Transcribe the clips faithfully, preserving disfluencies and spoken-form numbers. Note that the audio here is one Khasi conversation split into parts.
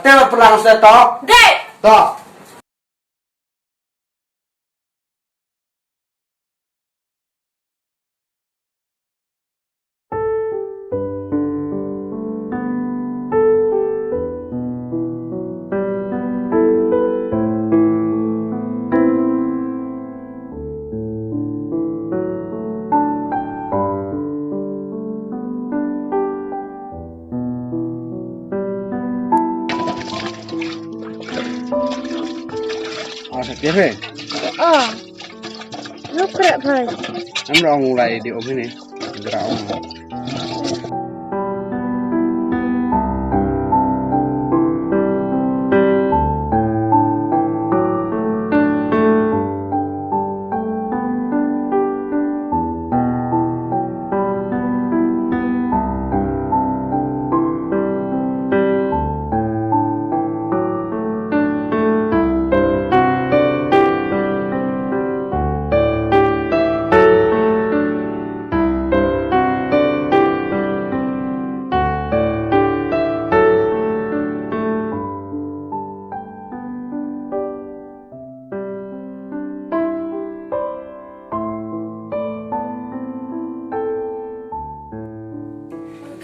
Te ba plang se to. Dei. To. Ah, sakit, hei? Ah. Luk krep hai. Em rong lai di om ini. Jera om.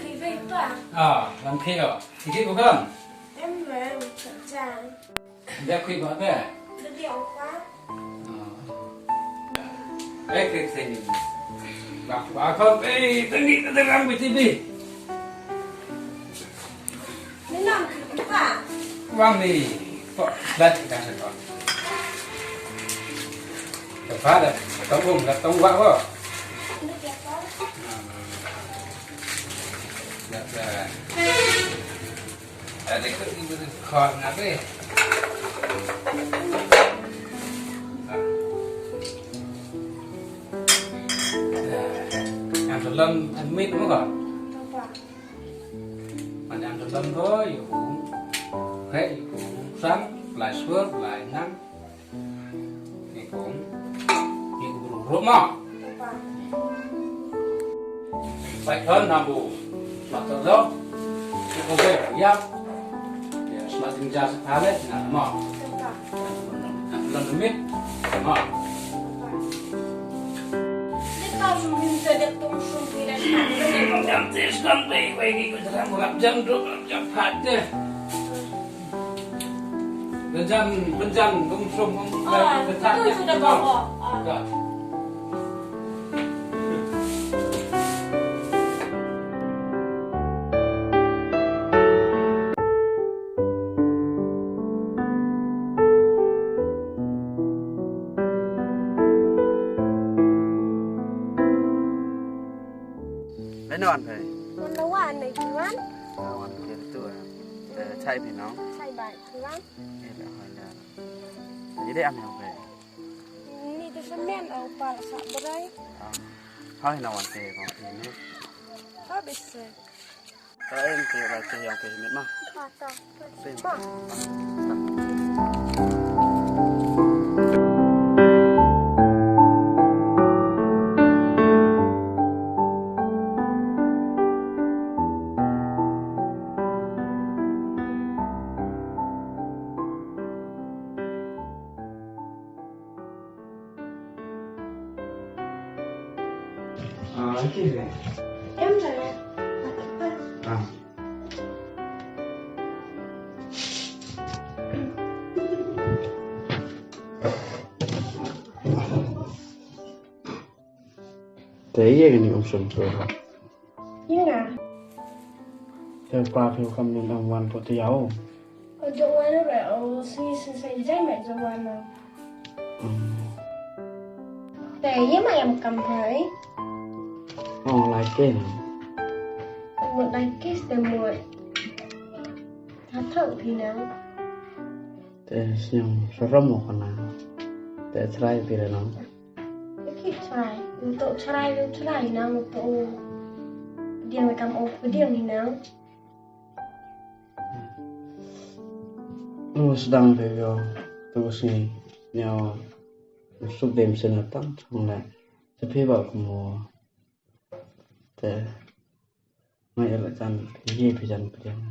Khie wei pa. Ah, lam khie oh. Khie khie ko kan? Em wei, em wei, cha cha. Dia khie ba be? Dia dia pa. Ah. Eh, khie khie ni. Ba ba ko, eh, tadi tadi ram B T V. Ni nam khie pa. Wang ni. Ko, lat ka sa ko. Ka pa da, tong um, da tong wa ko. Ni dia pa. Ade ko ibu ko ngabe. Yang dalam mit mo ko. Man yang dalam ko yung. He yung sang, lai sur, lai nang. Ni kong. Ni ku bru ru ma. Bai thon na bu. Ma to do. Ni kong be ya. Ya sma ding ja sa thale na ma. Lang mit. Ma. Jam tis kan be wei ni ku jam rap jam duk jam phat de. Benjam, benjam, gumsum, gum, ah, betul sudah bawa. Ah. Dah. Lain wan phi? Wan la wan, nei phi wan? Ah, wan phi tu, eh. Eh, chai phi nong? Chai bai phi wan? Eh, la wan la. Jadi am nong phi? Ni tu semen au pal sa berai. Ah. Hai na wan phi, wan phi ni. Ha bisi. Ka em phi ba phi yang phi mit ma. Ha ta. Phi ma. Ah, okay, okay. Em, saya. Ah. Te ïa kane um shym shuh. Ïa nga. Te pa phi kam nym wan put ïa u. Ka jong wan re o si si sai jai me jong wan. Hmm. Te ïa ma ïa kam phai. Oh, like it. Mut like it te mut. Tha thau phi na. Te sñiaw sarom mo kana. Te trai phi re no. Ki chrai, u to chrai, u chrai na u to. Pdiang kam o, pdiang ni na. U sdang phi yo, to sngi, nyo, u suk dem sena tam, chong na, te phi ba kumo, te, mai la jan, ye phi jan pdiang.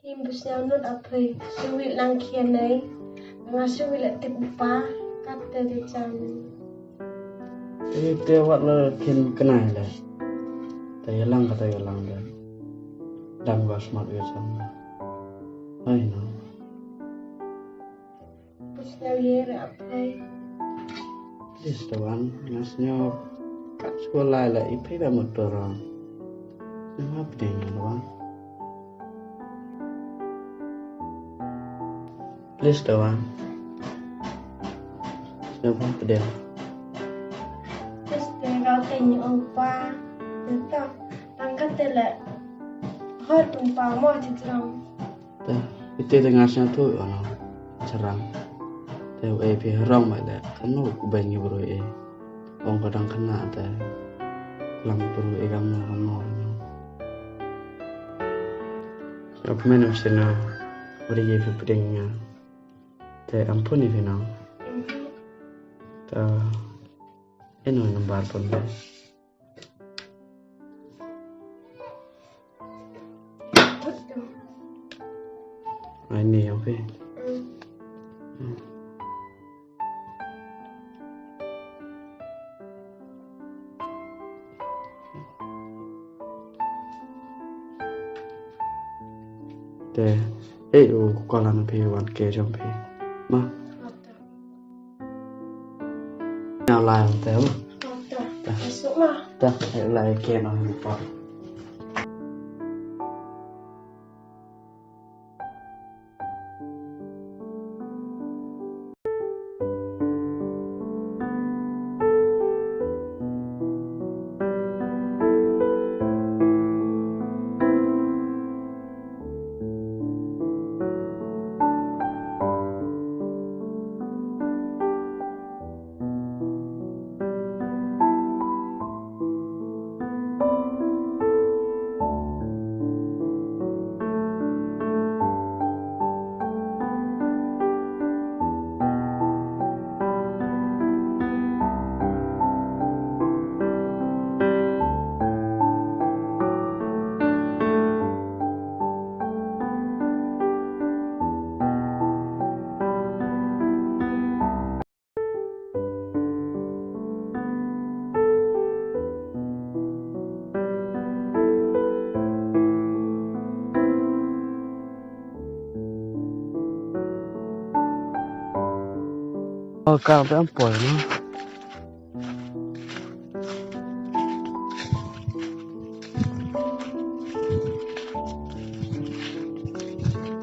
Ki Bus nyau nut apei, sui lang khian nei. Nga sui la tip pa, kat te te chan. Te te wat la khian kenai le. Te yalang kata yalang le. Dam ga smat ga chan. Ai no. Bus nyau ye re apei. Please, Tawan, nga sngew kat skul lai la i phi ba mut to rong. Nga hap ding, Tawan. Please, Tawan. Sngew hap ding. Please, te nga te ni ong pa. Te ta, tang ka te le. Hot tum pa mo chi jrong. Te, ite te nga sngewthuh ïa u nongshynrang. Te u ei phi ha rong bad kumno u beiñ ïa u briew ei. Ong ka dang khynnah te. Klam u briew ei kamno kamno. Ïa phi mynne sngewthuh. Uri ïa phi pdeng ïa nga. Te am phone ïa phi nong. Te, ino number phone phi. Ai ni, okay. Te, eh, u call na phi wan ke jong phi. Ma. Nyaw lai te ma. Te. Te, eh, lai ke na ni pa. Oh, kang te am poi no.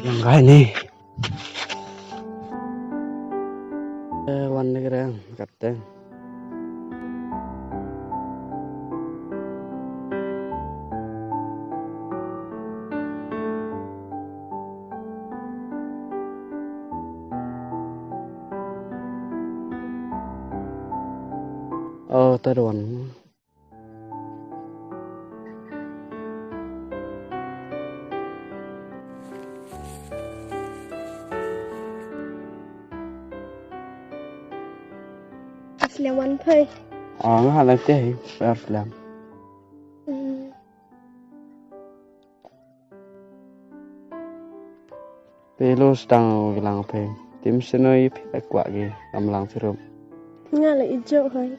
Yang kai ni. Eh, wan ni kere, kate. Oh, te wan. Slem wan phai. Ah, nga la te hi, slem. Hmm. Phi lo sdang u lang phi. Tim seno i phi la kwah ki kam lang chirup. Nga la i jok hoi.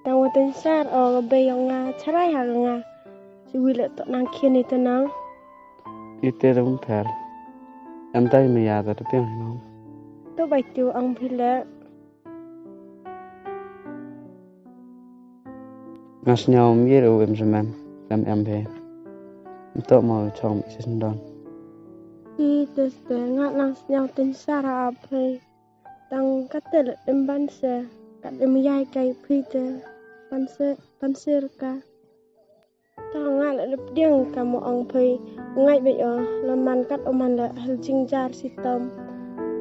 Tang wa ten sar o ga bei yong nga charai ha nga. Si wi la to nang kien i tenang. I te dum pher. Em tai mi ya ta te piang no. To bai tu ang phi le. Nga sñiaw ym ye ruh em semen, em em phi. Ntok mo chong i sesendon. I te ste nga nang sñiaw ten sara ap phi. Tang kate le em ban se, kat em yai kai phi te ban se, ban se ka. Tang nga le lep diang ka mo ong phi. Ngai bait o, laman kat o man le hel jingjar sitom.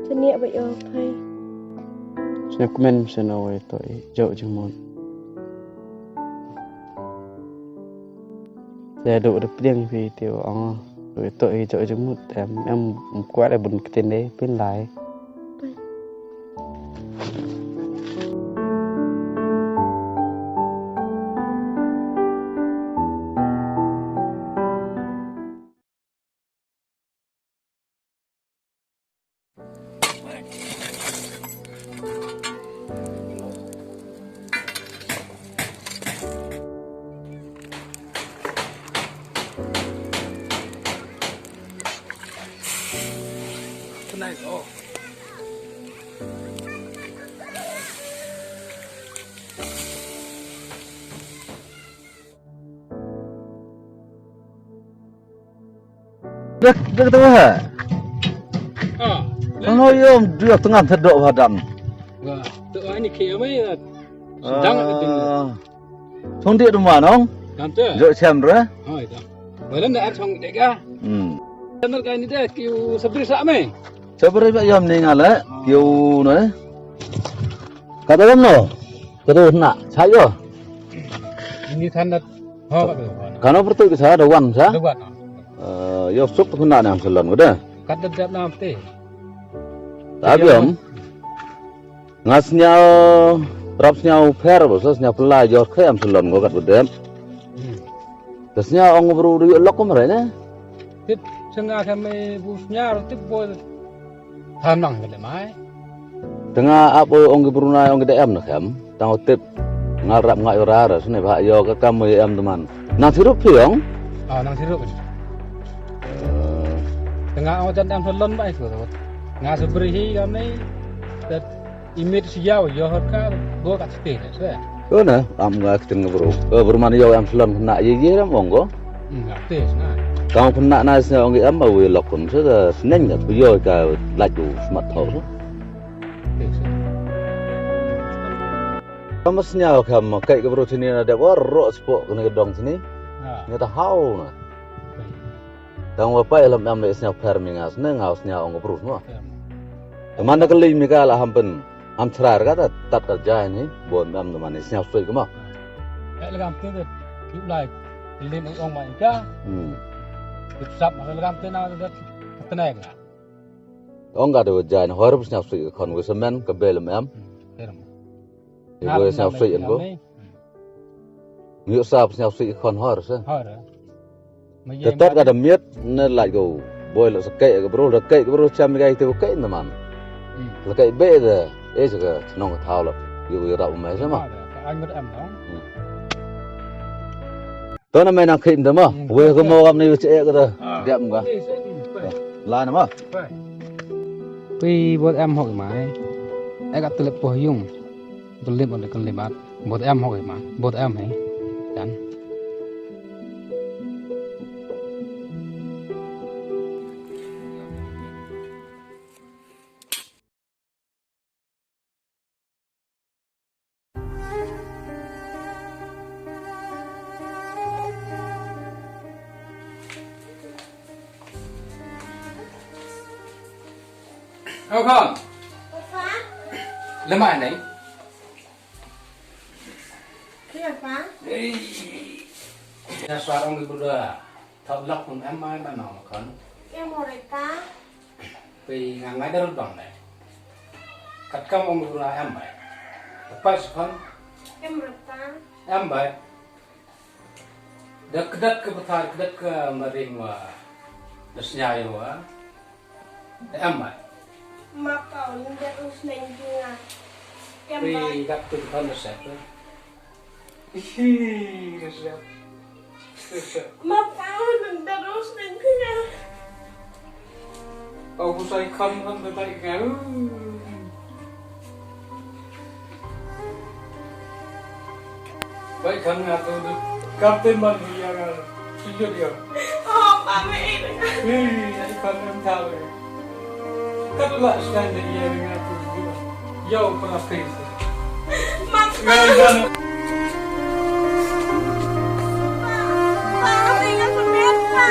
Seniak bait o phi. Sñiaw kmen seno wei to i jok jingmut. Te duk dep diang phi te ong. Duk to i jok jingmut em em kwah le bun ktien de phin lai. Dak dak tu ha. Ah. Ano yom dia tengah tedok hadam. Wah, tu ini kaya mai. Sedang ada ding. Ah. Thong dia rumah nong. Tante. Jok chem re. Oh, itu. Balan da ar chong dega. Hmm. Tante ka ini deh kiu sabri sa mai. Sabri ba yom ni ngale kiu ne. Kata yom no. Kata na chayo. Ini tanda. Ha, kata. Kano pertu ke sa da wan sa. Da wan. Eh, yo suk tu kena nang salon ko da. Kata dap nam te. Tabiam. Nga sñiaw, rap sñiaw pher ba sa sñiaw pynlai jor khe em salon ko kat bedem. Hmm. Te sñiaw ong bru ri lok ko mare ne. Tip sñiaw khe me bu sñiaw tip bo. Than nang kele mai. Te nga ap ong ki bru nai ong ki da em na khem. Tang tip. Nga rap nga yo ra ra sne ba yo ka kam mo em teman. Nang sirup phi ong? Ah, nang sirup. Te nga ong jan em salon ba ko. Nga sabri hi kam ni. Imit siaw yo hot ka bo ka ste ne se. Ko na am nga kteng nga bro. Ko bro man yo am salon na ye ye ram ong ko. Nga te na. Ka ong na na se ong am ba we lok kun se da sneng ka yo ka laj u smat tho. Te se. Ka ma sñiaw ka ma kai ka bro sini na de wa ro spo ka ne dong sini. Nga ta hau na. Tang wa pai lam em le sñiaw pher mi nga sne nga sñiaw ong bru mo. Te man da ka lei mi ka la ham pen ham chra ka ta tat ka jai ni bo em da man sñiaw soi ka ma. Eh, lagam te de yu lai lim ong ma ka. Hmm. Yu sap ma lagam te na de tnai ka. Ong ka de jai ni hor sñiaw soi ka khon wi semen ka bel em. Hmm. Wi sñiaw soi en ko. Ngi yu sap sñiaw sih khon hor se. Hor. Te tot ka da miet ne laj ko. Boi la sa kai ka bro, la kai ka bro cham ka ite ko kai na man. Hmm. La kai be de e se ka nong ka thau la. Yu yu rap mai se ma. Hor. Ka ang em dong. Hmm. To na mai na khim de ma. Hmm. We ko mo kam ne yu che ka da. Ah. Diam ka. Eh, se ni. La na ma. Pi bot em hok mai. E ka tulip po yung. Tulip on kan libat. Bot em hok ma. Bot em he. Kan. Au khon. Papa. Lemai nei. Kya pa? Ei. Ya suara ngi buda. Thok lok pun em mai ba nong khon. Em hore pa. Pi ngang ngai darut bang dai. Kat kam ong gura em bai. Tepat sekhon. Em rata. Em bai. Da kedat ke bethar, kedat ke maring wa. Da senyai wa. Em bai. Ma pa ong da us neng junga. Em bai. Pi dak tu khon da sep. Ihi, resep. Resep. Ma pa nang terus nang kena. Au busai kham kham betai kau. Bai kham nga tu tu. Kapten man dia kan. Sujud dia. Oh, pa me. Ih, ai kham kham tahu. Kat la stan de ye nga tu. Yo, pernah prince. Mam. Ngai dan. Pa, pa, ringan semet, pa.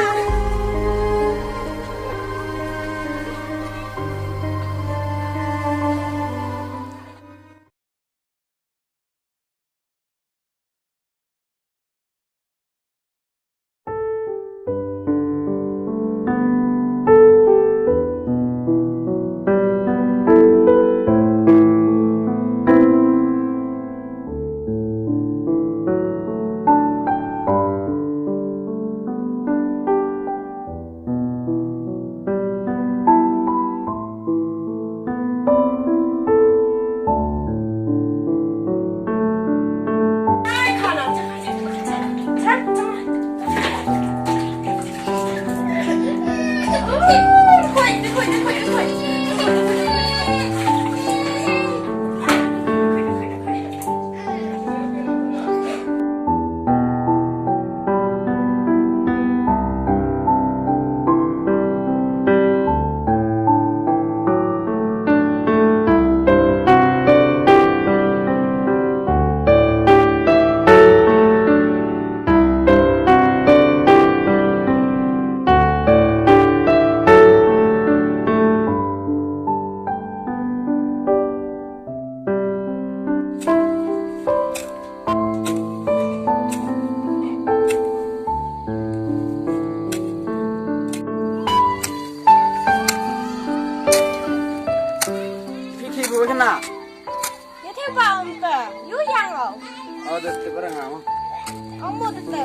Ui, kena. Ya, te ba, um, te. Yu yang, oh. Oh, te, te, barang, ah. Oh, mo, te, te.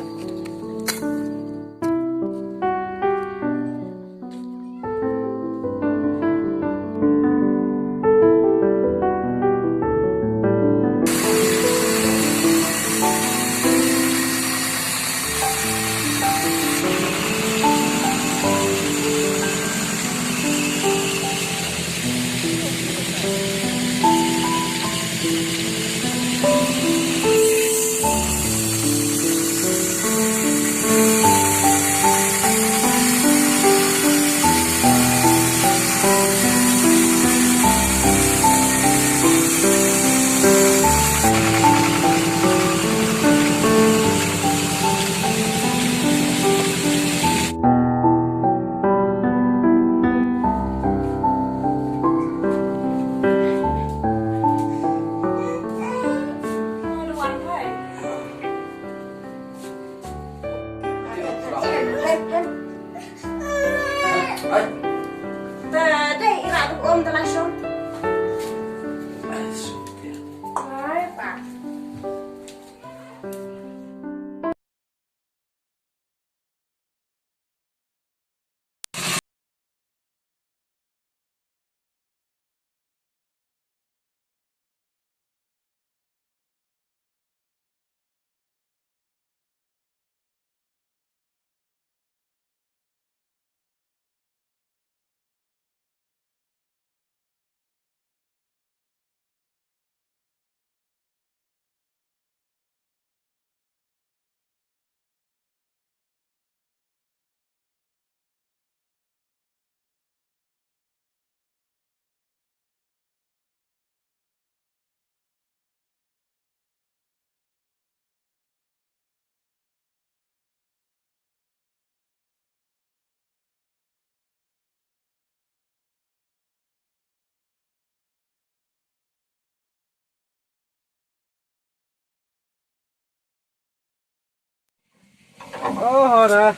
Oh, na.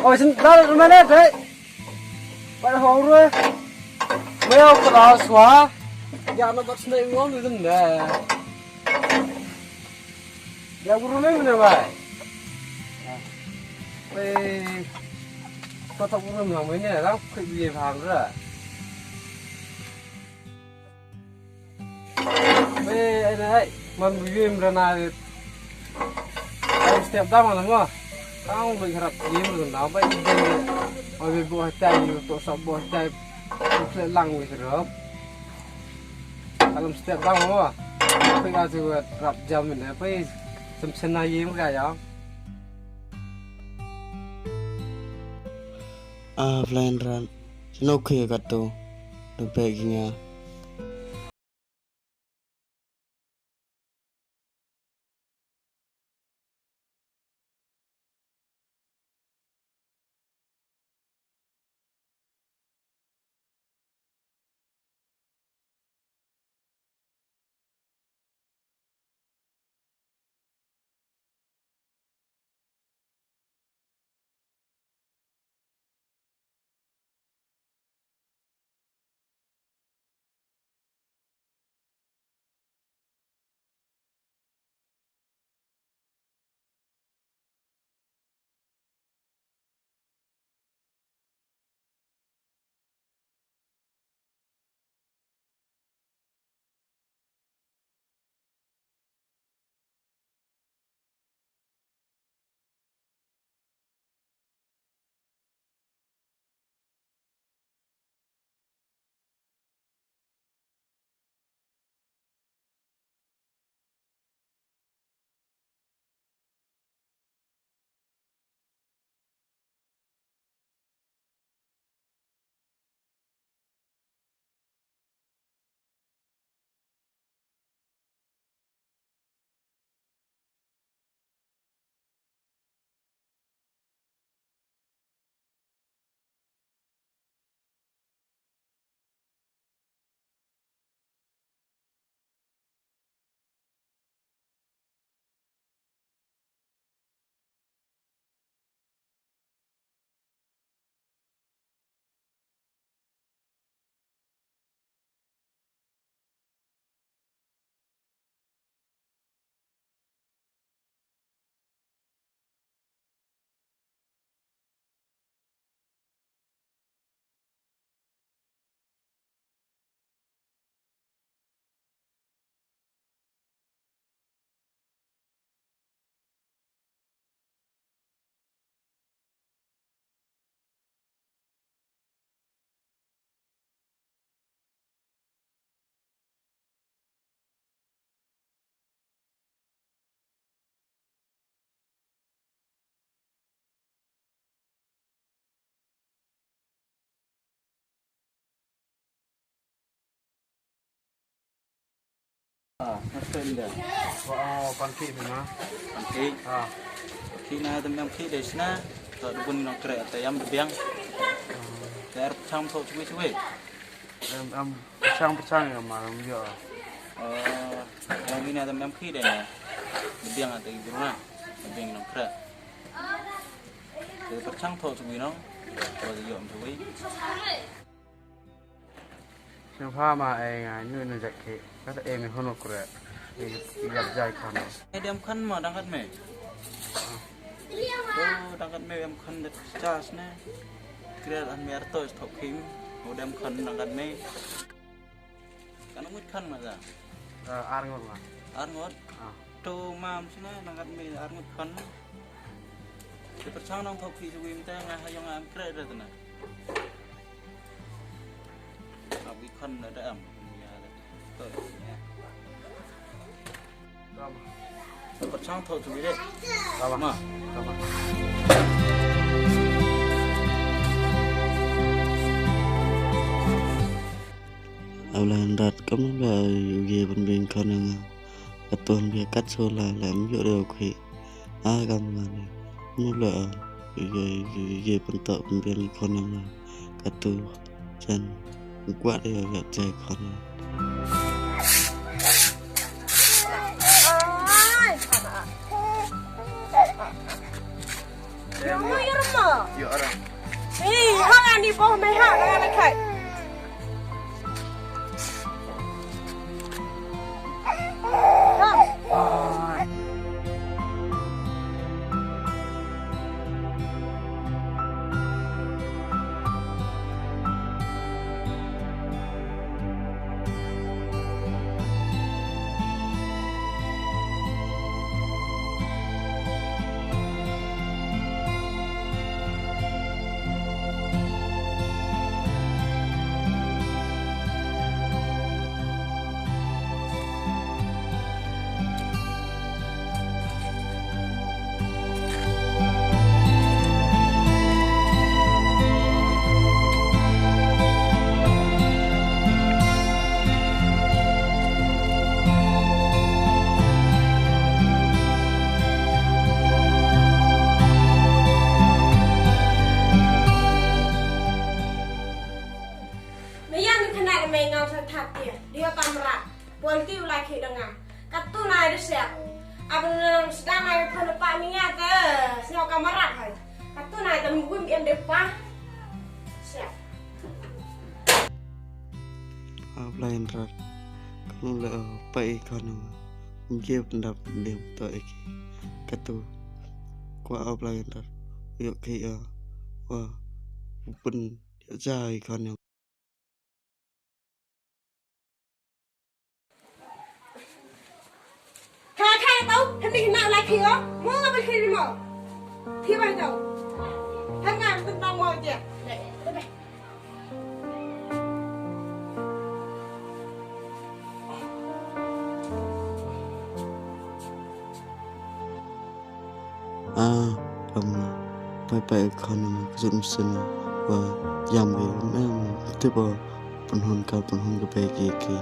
Oh, sin dar mana dai. Pai hong ruh. Meo kala swa. Ya na bak sne ngom dum da. Ya guru ne mana bai. Pai. Kata guru mana mana ram khui bie bhang ra. Be, ene, ai, man bu yem rana. Ai, step da man mo. Tang be harap yem rana, be, be. Ai, be bo tai, to sa bo tai. Kle lang be harap. Alam step da mo. Pe ga tu rap jam ne, pe. Sem sena yem ga ya. A plan ran. No khe ka to. Do pe gi nga. Ah, ngat ka inda. Wa, oh, pan ki ni ma. Pan ki. Ah. Ki na dem em ki de sna. To de bun nong kre te yam de biang. Te er pchang tho chui chui. Em, em, pchang, pchang ya ma, em, ya. Oh, yang ini ada em ki de na. De biang ate ibu na. De biang nong kre. Te pchang tho chui nong. Ko de yo em chui. Sngewbha ma, eh, nga nyu na jak ki. Kata, eh, mi hono kre. Eh, yap jai khana. Eh, dem khan ma dang kat me. Oh, dang kat me em khan de chas ne. Kre an me arto is thok kim. Oh, dem khan dang kat me. Kan ngut khan ma da. Eh, ar ngut ma. Ar ngut. Ah. To mam sna nang kat me ar ngut khan. Te pyrchang nang thok ki jwim te nga ha yong am kre da tna. Abi khan da am. Ya da. To. Te pyrchang thok jwim de. Tama. Ma. Tama. Aw la hynrei kam la ïoh ïa ban biang khon ïa nga. Katto hynrei kat shu la la ym ïoh de u khie. A kam nga ne. Mu la ïoh ïoh ïoh ban toh ban biang khon ïa nga. Katto jan kwah de ïoh ïoh jai khon ïa nga. Ïa mo, ïa mo. Ïa ara. Ih, hang ani boh mei ha, hang ani khai. Me ïa mi khynnah me ngam sa thap ïa. Dia kamra. Pon ti u lai khi dang nga. Katto nai de siap. Ab nang sdang ai pon pa mi nga te. Sñiaw kamra hai. Katto nai te mi wim em de pa. Siap. Ab lai rat. Kam le pa i khon. Ym je pyndap de to i ki. Katto. Kwah ab lai rat. Yok ki a. Wa. Pun ja i khon. Kha kha tau, hynrei na lai khi o. Mo nga bel khi mo. Khi bai tau. Hynrei nga tentang mo je. A, ram, pai pai khana ka jut mesen wa yam be em, tip o, pynhun ka, pynhun ka pai ki ki.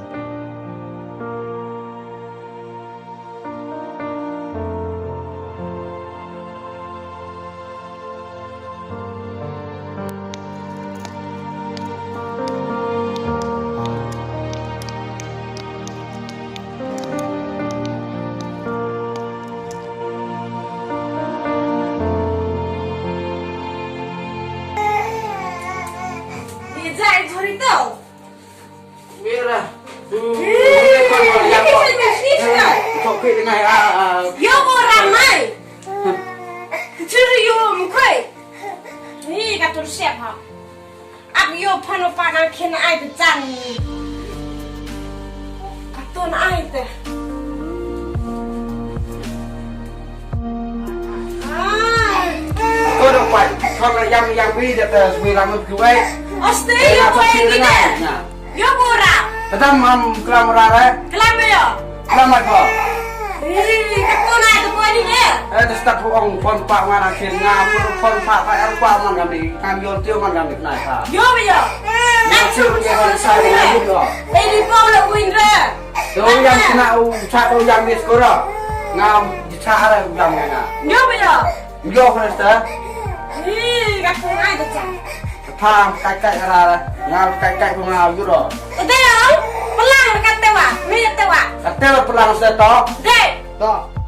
Mira. Yo bo ramai. Kecil yo mukoi. Ni katur siap ha. Ab yo pano pa nang khen ai de chan. Katur na ai te. Ko dong pai, ko la yang yang wi de te wi la mut wi. Oste yo pai ni de. Yo bora. Tadam mam klam ra re. Klam yo. Klam ai ko. Ih, ka ko na to ko ni de. Eh, de start ong phone pa mana kin nga phone pa pa er pa man kami. Kami yo tio man kami nai pa. Yo yo. Na chu ni ko sa ni yo. Eh, ni ko la win re. Yo yang kena u chat u yang miss ko ra. Ngam dicha ara yang nga. Yo ba yo. Yo kena sta. Hi ka ku ai da cha. Thang kai kai ara. Ngam kai kai ko nga yuro. Te yo. Pelang ka te wa. Mi te wa. Ka te wa pelang sta to. De. To.